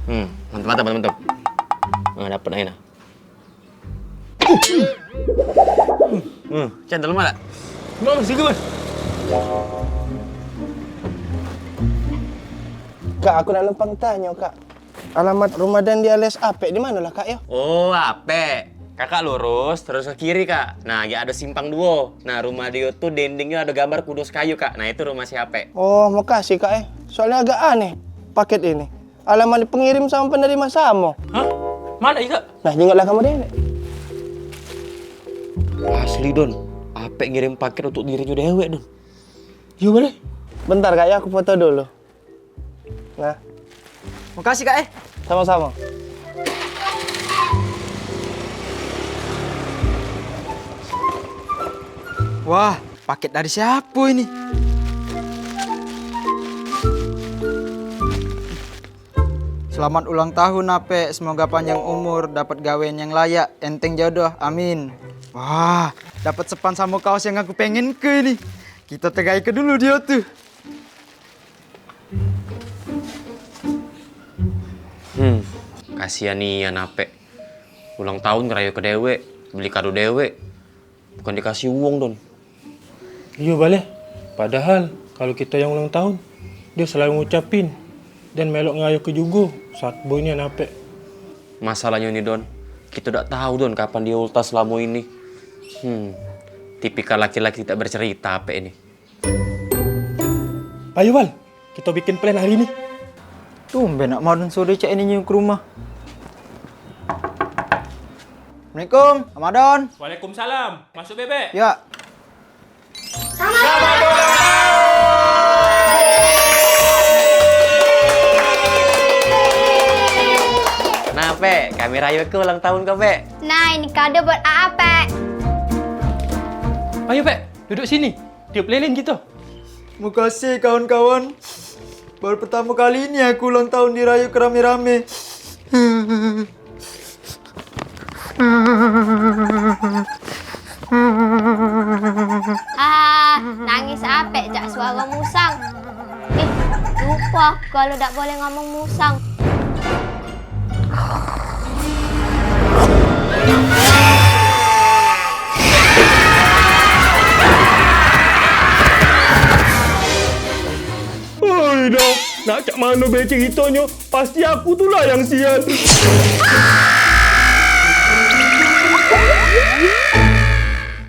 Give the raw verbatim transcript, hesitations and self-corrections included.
Hmm, mantap, mantap, mantap. Nah, dapat aja nah. Hmm, cendol mana? Bang, sini, Bang. Kak, aku nak numpang tanyo, Kak. Alamat rumah Dan di alias Apek di mano lah, Kak, yo? Oh, Apek. Kakak lurus, terus ke kiri, Kak. Nah, agak ada simpang duo. Nah, rumah dio tu dindingnyo ada gambar kudos kayu, Kak. Nah, itu rumah si Apek. Oh, makasih, Kak, eh. Soalnya agak aneh paket ini. Alamat pengirim sama penerima samo. Hah? Mana, Kak? Nah, jingoklah kamu dewek. Asli, Don. Apek ngirim paket untuk dirinyo dewek, Don. Yo, boleh. Bentar, Kak, ya, aku foto dulu. Nah. Makasih, Kak, eh. Sama-sama. Wah, paket dari siapa ini? Selamat ulang tahun, Apek. Semoga panjang umur, dapat gawean yang layak, enteng jodoh. Amin. Wah, dapat sepan sama kaos yang aku pengen ke ini. Kita tegai ke dulu dia tuh. Hmm, kasihan nian Apek. Ulang tahun ngerayo ke dewek, beli kado dewek. Bukan dikasih uang, Don. Iyo, baleh. Padahal, kalu kito yang ulang tahun, dio selalu ngucapin dan melok ngerayo ke jugo saat boy nian Apek. Masalahnyo ni, Don, kito dak tahu, Don, kapan dio ultah selamo ini. Hmm, tipikal laki-laki tidak bercerita Apek ini. Ayo, Wal, kito bikin plan hari ni. Tumben Nak Madon sore cak ini nyium ke rumah. Assalamualaikum, Nak Madon. Waalaikumsalam. Masuk, Bebek. Ya. Nah, Pek, kami rayo ke ulang tahun kau, Pek. Nah, ini kado buat Aa, Pek. Ayo, Pek, duduk sini. Tiup lilin kito. Makasih, kawan-kawan. Baru pertamo kali ini aku ulang tahun dirayo ke rame-rame. Ah, nangis Apek cak suaro musang. Eh, lupo kalu dak boleh ngomong musang. Oi dah, nak cak mano be ceritonyo, pasti aku tu lah yang sial.